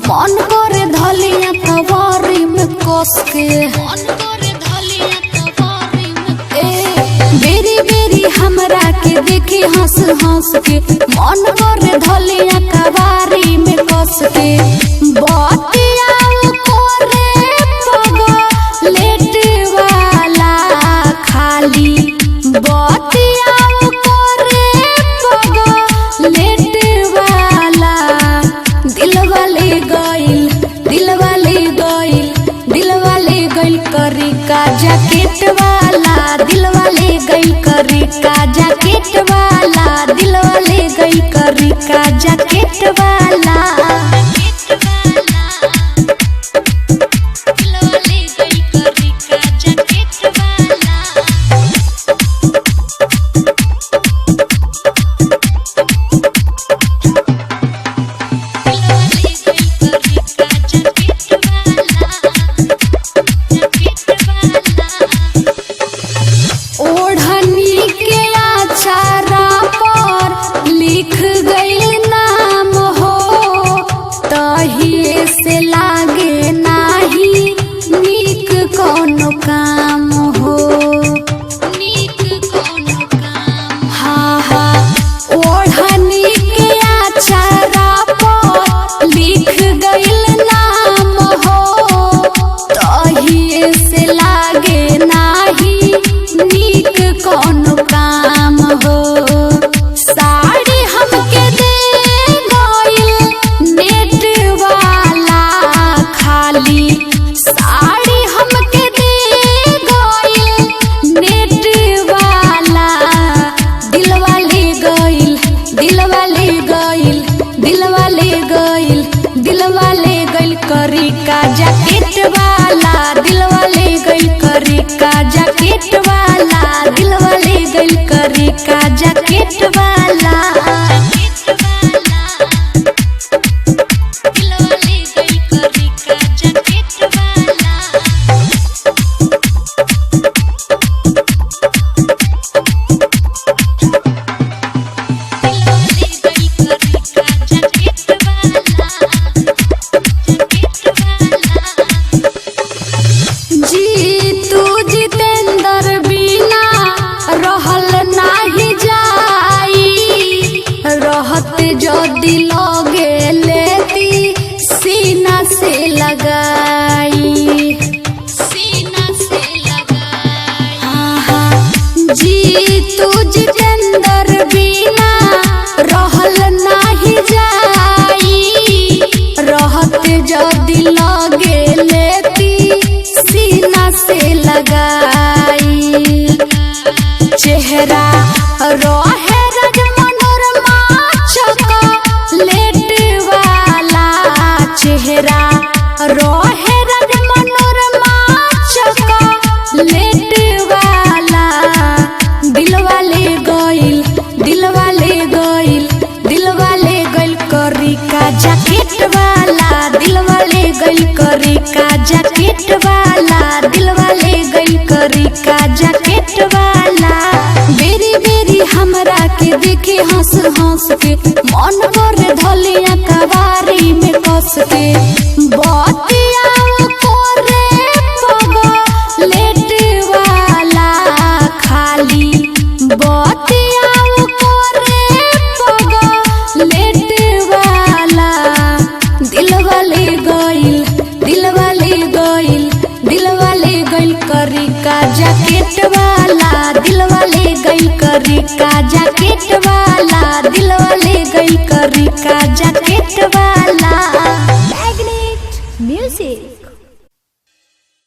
मन करे धलिया कवारी में कस के। ए बेरी बेरी हमरा के देखी हंस हंस के, मन करे धलिया कवारी में कस के। बतिया करे पग लेट वाला खाली, बतिया करे पग लेट वाला। दिलवा ले गइल, दिलवा ले गइल, दिलवा ले गइल करी का जैकेट वाला। दिलवा ले गइल करी का जैकेट वाला, दिलवा ले गइल करी का जैकेट वाला। ओढ़नी के आचारा पर लिख गइल नाम हो, तहिए से लागे नाही नीक कोनो काम हो। हाँ हाँ, ओढ़नी के आचारा पर लिख गइल नाम हो, तहिए से लागे नाही नीक कोनो काम हो। साड़ी हमके दे गइल नेट वाला खाली, साड़ी हमके दे गइल नेट वाला। दिलवा ले गइल, दिलवा ले गइल, दिलवा ले गइल, दिलवा ले गइल करी का जैकेट वाला। दिलवा ले गइल करी का जैकेट वाला, दिलवा ले गइल करी का जैकेट वाला। जीतू जितेंद्र बिना रहल नाही जाई, रहत जदि लगे लेती सीना से लगाई। हाँ हाँ, जीतू जितेंद्र बिना रहल नाही जाई, रहत जदि लगे लेती सीना से लगाई। चेहरा रहे रज मनोरमा चॉकलेट वाला, चेहरा रहे रज मनोरमा चॉकलेट वाला। दिलवा ले गइल, दिलवा ले गइल, दिलवा ले गइल करी का जैकेट वाला। दिलवा ले गइल करी का जैकेट वाला, दिलवा ले गइल करी का जैकेट वाला। बेरी बेरी हमरा के देखे हंस हंस के, मन करे धलिया कवारी में कस के। बतिया करे पग लेट वाला खाली, बतिया करे पग लेट वाला। दिलवा ले गइल, दिलवा ले गइल, दिलवा ले गइल करी का जैकेट वाला। दिलवा ले गइल करी का जैकेट वाला, दिलवा ले गइल करी का जैकेट वाला। Magnet Music।